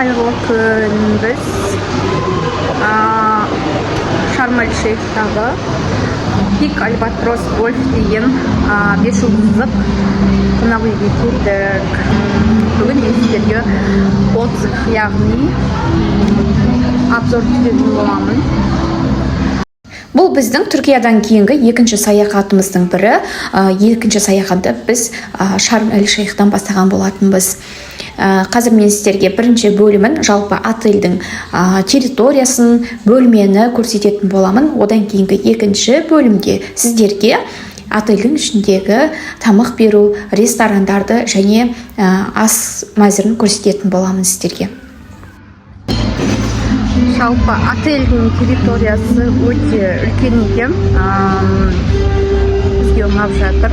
Қайырлы күн. Біз Шарм-эль-Шейхтағы Пик Альбатрос Гольф деген 5 жұлдыздық қонақ үйге келдік. Бүгін мен сіздерге отзыв, яғни обзор түсіретін боламын. Бұл біздің Түркиядан кейінгі екінші саяхатымыздың бірі. Екінші саяхатты біз Шарм эль Шейхтан бастаған болатынбыз. Қазір мен сіздерге бірінші бөлімін, жалпы отельдің территориясын, бөлмені көрсететін боламын. Одан кейінгі екінші бөлімде сіздерге отельдің ішіндегі тамақ беру, ресторандарды және ас мәзірін көрсететін боламын сіздерге. Жалпы отельдің территориясы өте үлкен екен. Бізге ұнап жатыр.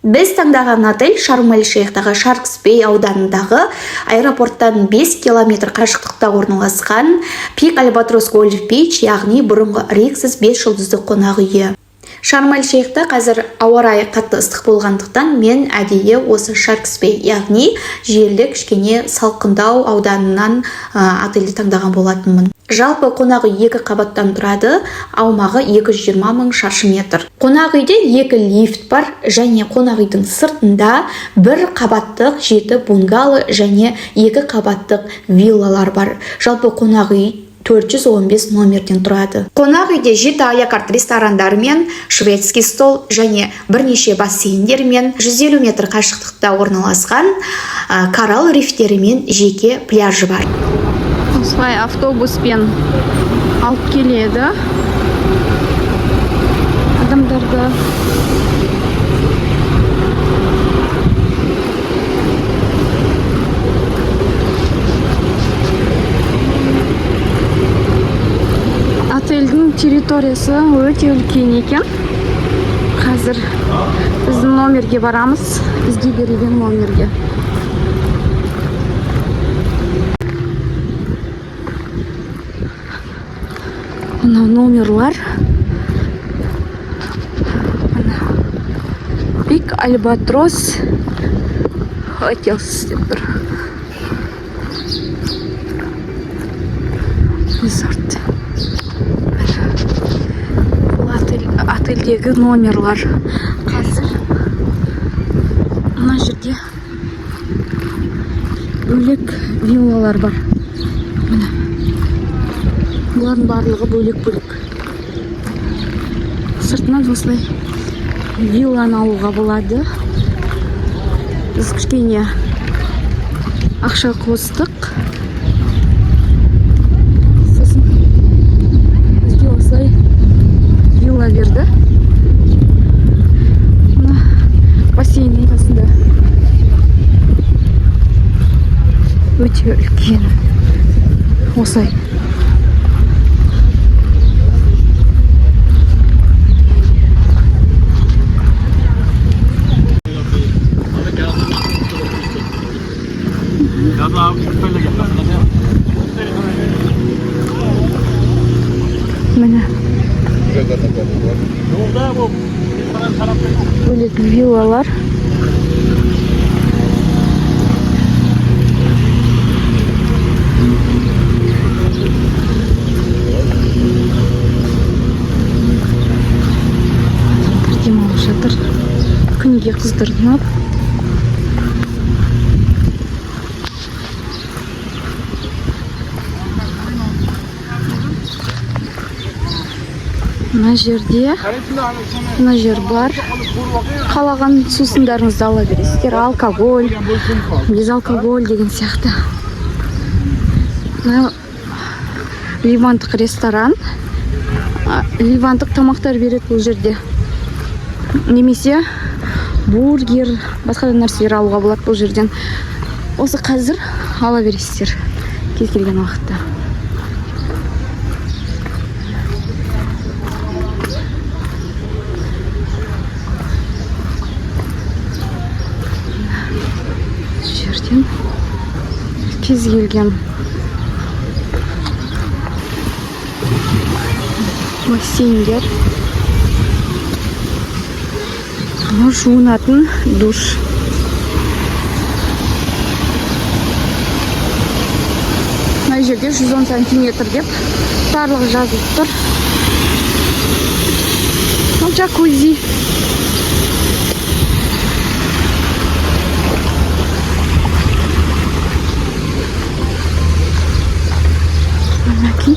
Біз таңдаған отель Шарм эль Шейхтағы Шаркс Бей ауданындағы, аэропорттан 5 километр қашықтықта орналасқан Пик Альбатрос Гольф Бич, яғни бұрынғы Риксос 5 жұлдызды қонақ үйі. Шарм эль Шейхта қазір ауа райы қатты ыстық болғандықтан, мен әдейі осы Шаркс Бей, яғни желді, кішкене салқындау ауданынан отельді таңдаған болатынмын. Жалпы қонақ үй екі қабаттан тұрады, аумағы 220 мың шаршы метр. Қонақ үйде екі лифт бар және қонақ үйдің сыртында бір қабаттық жеті бунгало және екі қабаттық виллалар бар. Жалпы қонақ үй 415 номерден тұрады. Қонақ үйде жеті а-ля-карт ресторандар мен шведский стол және бірнеше бассейндер мен 150 метр қашықтықта орналасқан коралл рифтері мен жеке пляжы бар. Осылай автобуспен алып келеді адамдарды. Отельдің территориясы өте үлкен екен. Қазір біздің номерге барамыз, бізге берілген номерге. Мынау номерлар. Мына Пик Альбатрос Хотелс деп тұр. Resort. Бұл отель, отельдегі номерлар. Қазір мына жерде бөлек виллалар бар. Міне, бұлардың барлығы бөлек бөлек. Сыртынан осылай вилланы алуға болады. Біз кішкене ақша қостық, сосын бізге осылай вилла берді. Мына бассейннің қасында, өте үлкен осылай. Міне, бөлек виллалар. Адамдар демалып жатыр күнге қыздырынып. Мына жерде, мына жер бар, қалаған сусындарыңызды ала бересіздер, алкоголь, безалкоголь деген сияқты. Мына ливандық ресторан. Ливандық тамақтар береді бұл жерде, немесе бургер, басқа да нәрселер алуға болады бұл жерден. Осы қазір ала бересіздер кез келген уақытта. Жерден кез келген бассейндер, мынау жуынатын душ. Жерде 110 сантиметр деп барлығы жазылып тұр. Мынау джакузи. Мінекей,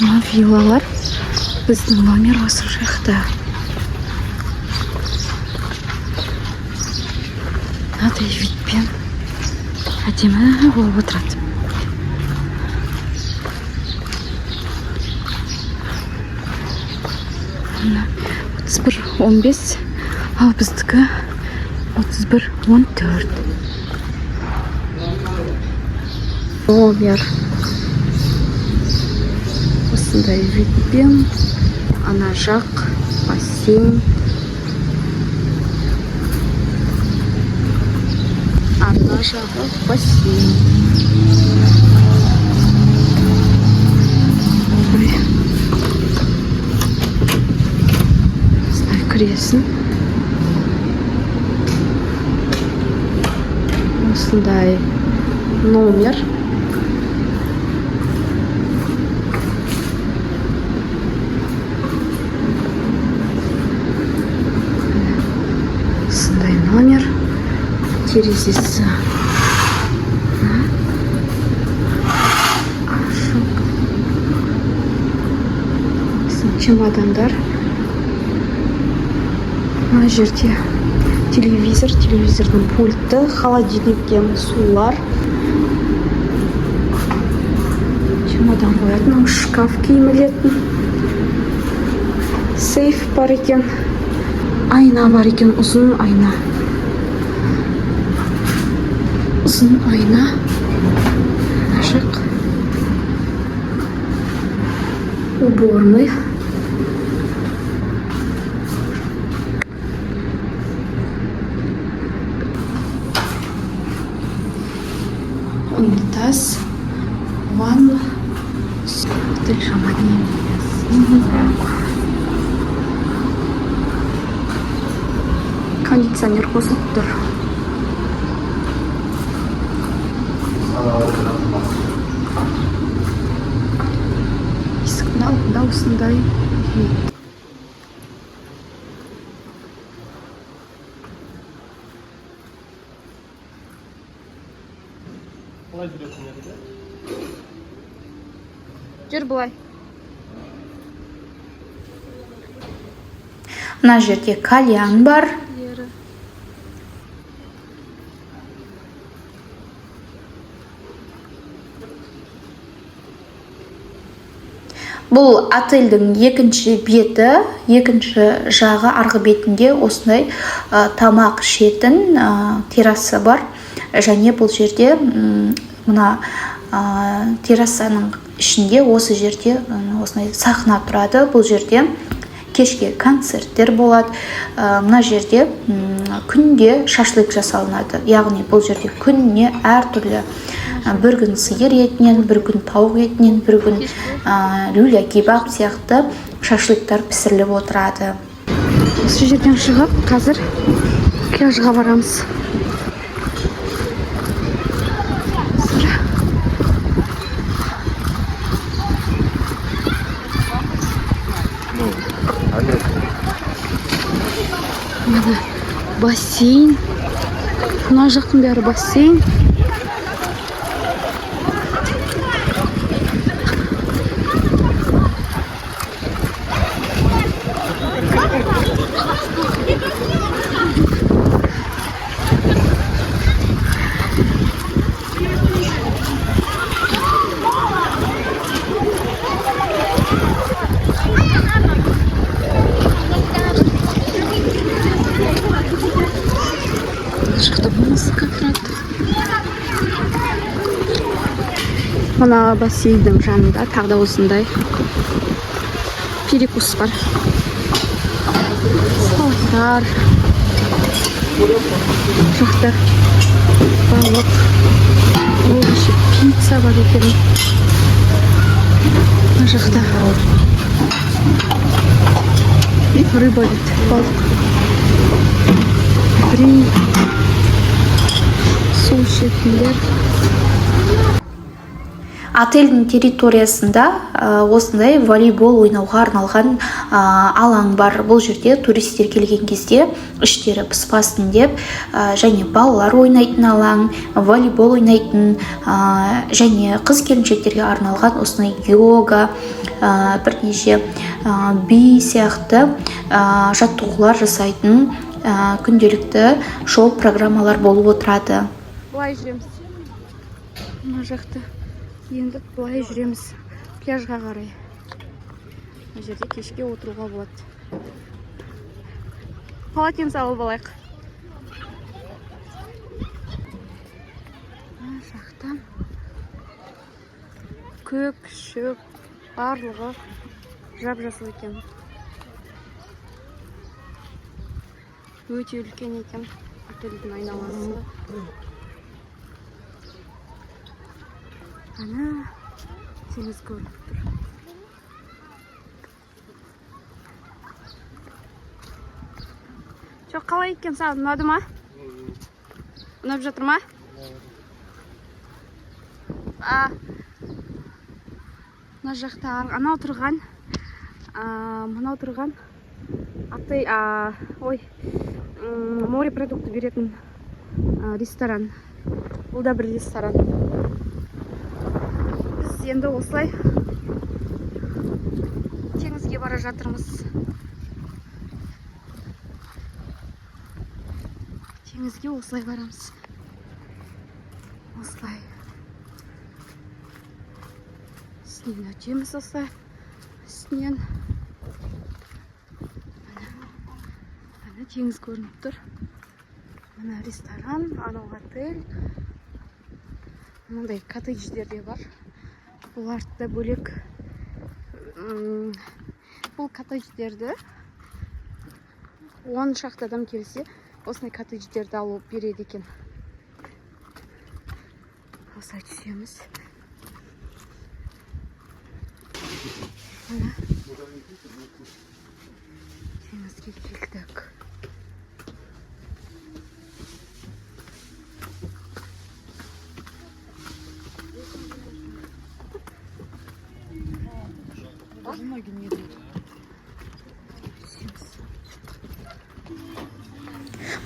мына виллалар. Біздің номер осы жақта. Мынадай видпен әдемі болып отырады. Мына 31:15, ал біздікі 31:14. Номер осындай видпен. Ана жақ бассейн, ана жағы бассейн. Ой. Осылай кіресің. Осындай номер. Осындай номер, терезесі ашық. Сосын чемодандар. Мына жерде телевизор, телевизордың пульті, холодильникте сулар, чемодан қоятын шкаф, киім ілетін сейф бар екен. Айна бар екен, ұзын айна, ұзын айна. Мына жақ уборный. Унитаз, ванна. Отель жаман емес. Кондиционер қосылып тұр. Есіктің алдында осындай вид. Қалай жүресің енді? Жүр былай. Мына жерде кальян бар. Бұл отельдің екінші беті, екінші жағы. Арғы бетінде осындай тамақ ішетін терраса бар. Және бұл жерде мына террасаның ішінде, осы жерде осындай сахна тұрады. Бұл жерде кешке концерттер болады. Мына жерде күнде шашлык жасалынады, яғни бұл жерде күніне әртүрлі, бір күн сиыр етінен, бір күн тауық етінен, бір күн люля кебаб сияқты шашлыктар пісіріліп отырады. Осы жерден шығып, қазір пляжға барамыз. Сыра. Мына бассейн. Мына жақтың бәрі бассейн. Мына жақта музыка тұрады. Мына бассейннің жанында тағы да осындай перекус бар. Салаттар. Бұл жақта балық. Ол еще пицца бар екен. Мына жақта рыба дейді, балық. Фри. Су ішетіндер. Отельдің территориясында осындай волейбол ойнауға арналған алаң бар. Бұл жерде туристер келген кезде іштері пыспасын деп, және балалар ойнайтын алаң, волейбол ойнайтын, және қыз келіншектерге арналған осындай йога, бірнеше би сияқты жаттығулар жасайтын күнделікті шоу программалар болып отырады. Былай жүреміз мына жақта. Енді былай жүреміз пляжға қарай. Мына жерде кешке отыруға болады. Полотенце алып алайық. Мына жақтан көк шөп, барлығы жап жасыл екен. Өте үлкен екен отельдің айналасы. Ана теңіз көрініп тұр. Жоқ, қалай екен, саған ұнады ма? Ұнап жатыр ма? А, мына жақта анау тұрған, мынау тұрған отель, ой, морепродукты беретін ресторан. Бұл да бір ресторан. Біз енді осылай теңізге бара жатырмыз. Теңізге осылай барамыз, осылай үстінен өтеміз, осылай үстінен. Ана теңіз көрініп тұр. Мына ресторан, анау отель. Мынандай коттедждер де бар. Бұларды да бөлек, бұл коттедждерді 10 шақты адам келсе, осындай коттедждерді алып береді екен. Осылай түсеміз. Мына теңізге келдік. Даже ноги не идут. Түсеміз.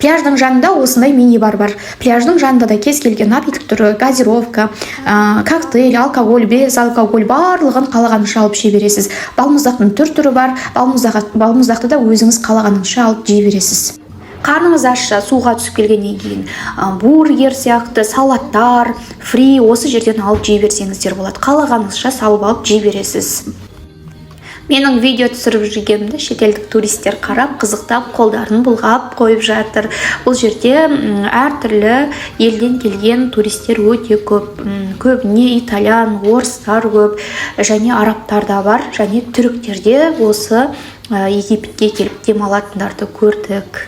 Пляждың жанында осындай мини бар бар. Пляждың жанында да кез келген напиток түрі, газировка, коктейль, алкоголь, без алкоголь, барлығын қалағанынша алып іше бересіз. Балмұздақтың түр түрі бар. Балмұздақты да өзіңіз қалағанынша алып жей бересіз. Қарныңыз ашса, суға түсіп келгеннен кейін, бургер сияқты салаттар, фри осы жерден алып жей берсеңіздер болады. Қалағаныңызша салып алып жей бересіз. Менің видео түсіріп жүргенімді шетелдік туристер қарап, қызықтап, қолдарын бұлғап қойып жатыр. Бұл жерде әртүрлі елден келген туристер өте көп. Көбіне итальян, орыстар көп, және арабтар да бар, және түріктер де осы Египетке келіп демалатындарды көрдік.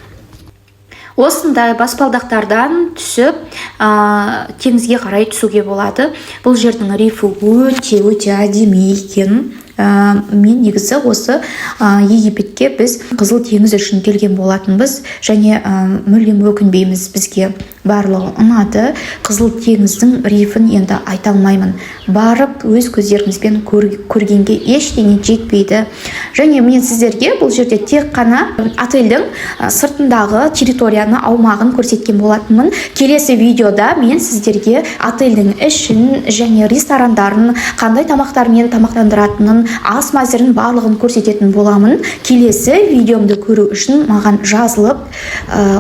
Осындай баспалдақтардан түсіп, теңізге қарай түсуге болады. Бұл жердің рифі өте өте әдемі екен. Мен негізі осы Египетке біз Қызыл теңіз үшін келген болатынбыз және мүлдем өкінбейміз, бізге барлығы ұнады. Қызыл теңіздің рифін енді айта алмаймын, барып өз көздеріңізбен көргенге ештеңе жетпейді. Және мен сіздерге бұл жерде тек қана отельдің сыртындағы территорияны, аумағын көрсеткен болатынмын. Келесі видеода мен сіздерге отельдің ішін және ресторандарын, қандай тамақтармен тамақтандыратынын, ас мәзірін, барлығын көрсететін боламын. Келесі видеомды көру үшін маған жазылып,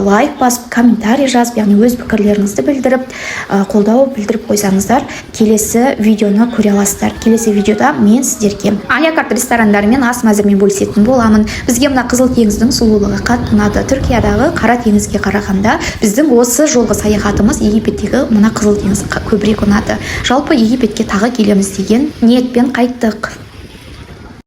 лайк басып, комментарий жазып, яғни өз пікірлеріңізді білдіріп, қолдау білдіріп қойсаңыздар, келесі видеоны көре аласыздар. Келесі видеода мен сіздерге а-ля-карт ресторандарымен, ас мәзірмен бөлісетін боламын. Бізге мына Қызыл теңіздің сұлулығы қатты ұнады. Түркиядағы Қара теңізге қарағанда біздің осы жолғы саяхатымыз Египеттегі мына Қызыл теңіз көбірек ұнады. Жалпы Египетке тағы келеміз деген ниетпен қайттық.